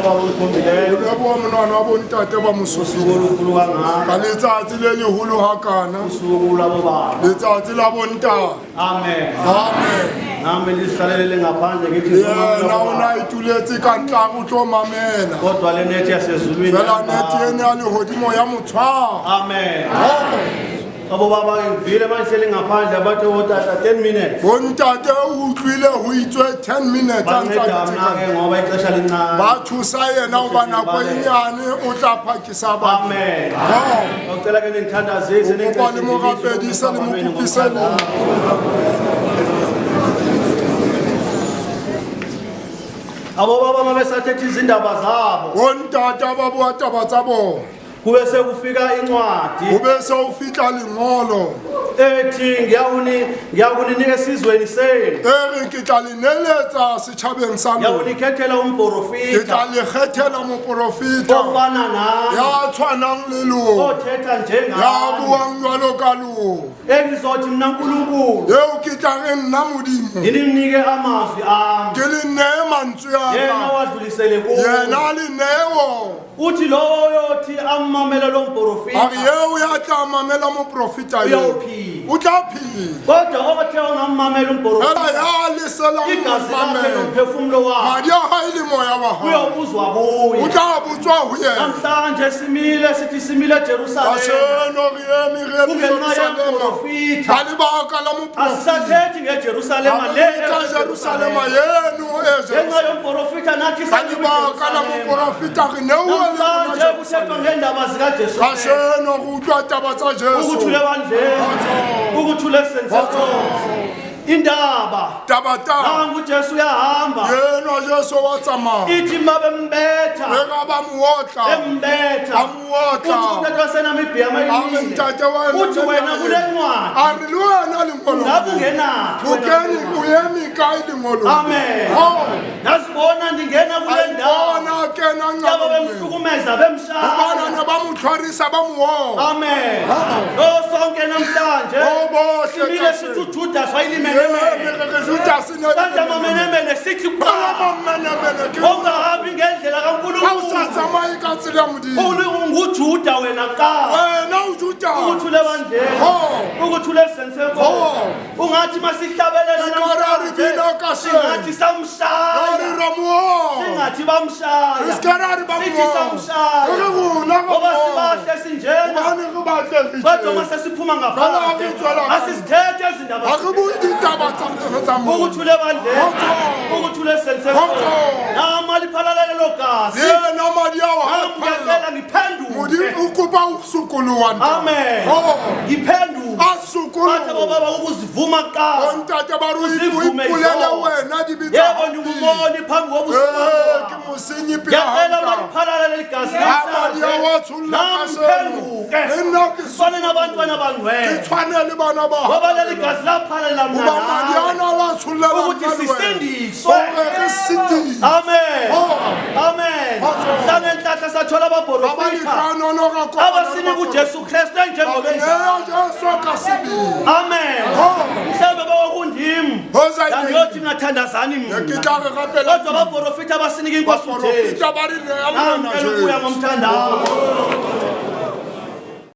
Leboha monwana wa bontate ba mosotho ka letsatsi le leholo hakana, letsatsi la bontate. Amen. Amen. Nami lisihlalelele ngaphandle ngithi Yena o na ituletse ka ntla o tlo mamela. Kodwa le nethi yasezulwini. Fela nethi ene ya lehodimo ya mo tshwara. Amen. Abo baba ngivile manje ngaphandle abathe otata 10 minutes. Bontate o utlwile ho itswe 10 minutes a ntsa Banceda dutse mna ka ke ngoba ixesha lincane. Ba thusa yena hoba nako e nyane o tla phakisa batho. Amen. Oh. Ngicela ke ningithandazise Kopa le mo rapedise le mo kopise le. Abo baba mabesathetha izindaba zabo. Bontate ba bua taba tsa bona. Kube sekufika incwadi. Kube sewufika lengolo. Ethi ngiyakuni ngiyakuninika esizweni senu. E re ke tla le neletsa setjhabeng sa lona. Ngiyakunikhethela Ke umprofita. tla le kgethela moprofeta. Ofana nami. Ya tshwanang le lona. Othetha njengami. Ya buang jwalo ka lona. Engizothi mina uNkulunkulu. Eo ke tla re nna Modimo. Ngininike amazwi ami. Ke le neye mantswe a ka. Yena wadlulisele kuwe. Yena a le neye wona. Uthi lowo oyothi ammamele lo mprofita. A re eo ya tla mamela moprofita eo. Uyophila. O tla phela. Kodwa othe ongammamela umprofita. Fela ya leselang Igazi lakhe mamela. nomphefumulo wakhe. Madi a hae le moya wa hae. Uyobuzwa kuye. O tla botswa ho yena. Namhlanje simile sithi simile eJerusalema. Kasheno re eme re eme Kungenxa Jerusalema. yomprofita. Ka lebaka la moprofita. Asisathethi ngeJerusalema le. Ka Jerusalema yeno e Ngenxa Jerusalema. yomprofita nathi Ka lebaka la moprofita re neuwe le rona Namhlanje kuthethwa ngendaba zikaJesu. Kasheno re utlwa taba tsa Jesu. Ukuthula ebandleni. Ukuthula esenzekweni. Indaba. Taba taba. Nangu uJesu uyahamba. Yena Jesu wa tsamaya. Ithi mabembetha. Re ba mo otla. Embetha. Ba mo otla. Uthi umthetho waseNamibia A re mayimile. ntate wa Uthi wena kule ncwadi. A re le wena lengolo. Ngabe ungenaphi O wena kene kule o eme kae lengolong? Amen. Oh. Ngazibona ndingena kule ndawo. Bona kena Labo nqabong. bemhlukumeza bemshaya. Hobane ne ba mo tlhwarisa ba mo otla. Amen. Oh sonke namhlanje. Oh, bohle Simile kasheno. sithi uJudas Ee, wayelimenemene. re re Judas ne Kanti amamenemene sithi Ba kuqala. mamenemene ke. Ongahambi ngendlela Ha o sa kaNkulunkulu. tsamaye ka tsela ya Modimo. Ungujuda wena kuqala. Wena o Judas. Ukuthula ebandleni. Oh. Ukuthula esenzeni. Oh. Ungathi masihlabelela Ekare re bina ka sena. Singathi samshaya. Re ra mo. Singathi bamshaya. Re ska ra re ba mo. Sithi samshaya. Re re rona re Ngoba mo. sibahle sinjena. Hobane re batle re Kodwa tjena. uma sesiphuma Fela ha re ngaphandle. tswela ka- Asizithethe izindaba. Ha re bue ditaba tsa mo. Ukuthula ebandleni. Kgotso. Ukuthula esenzeni. Kgotso. Nama liphalalele lo gazi. Yena madi ao ha Nami ngiyacela ngiphenduke. Modimo o kopa ho sokoloha ntate. Amen. Oh. Ngiphenduke. A sokoloha. Bathi bobaba ukuzivuma kuqala. Bontate ba re o Uzivume ipolele izono. wena dibe tsa Yebo hao ndingumoni phambi kobuso Eh, bakho. ke mosenyi pele ha Ngiyacela ntate. maliphalala leli gazi Ha madi ao a tsholla Nami kasheno. ngiphenduke. Le nna ke Sifane nabantwana ke abangcwele. tshwane le bana ba hao. Ngoba leli gazi laphalela mna Hoba madi nawe. ana la tshollela Ukuthi nna le wena. sisindiswe. Hore re sindiswe. Amen. Oh. Amen. Kgotso. Sangenhlahla sathola Ba ba abaprofita lehlohonolo ra kopana le abasinika uJesu Kristu enjengoba Ba re enjalo. neya Jesu ka sebele. Amen. Oh. Mhlawumbe bawakundim. Hoza ine- Ngiyothi mina thandazani Ne ke mina. tla re rapela. Kodwa abaprofita abasinika inkosi uJesu. Baporofeta ba re neya Morena Ngicela ukuya Jesu. ngomthandazo.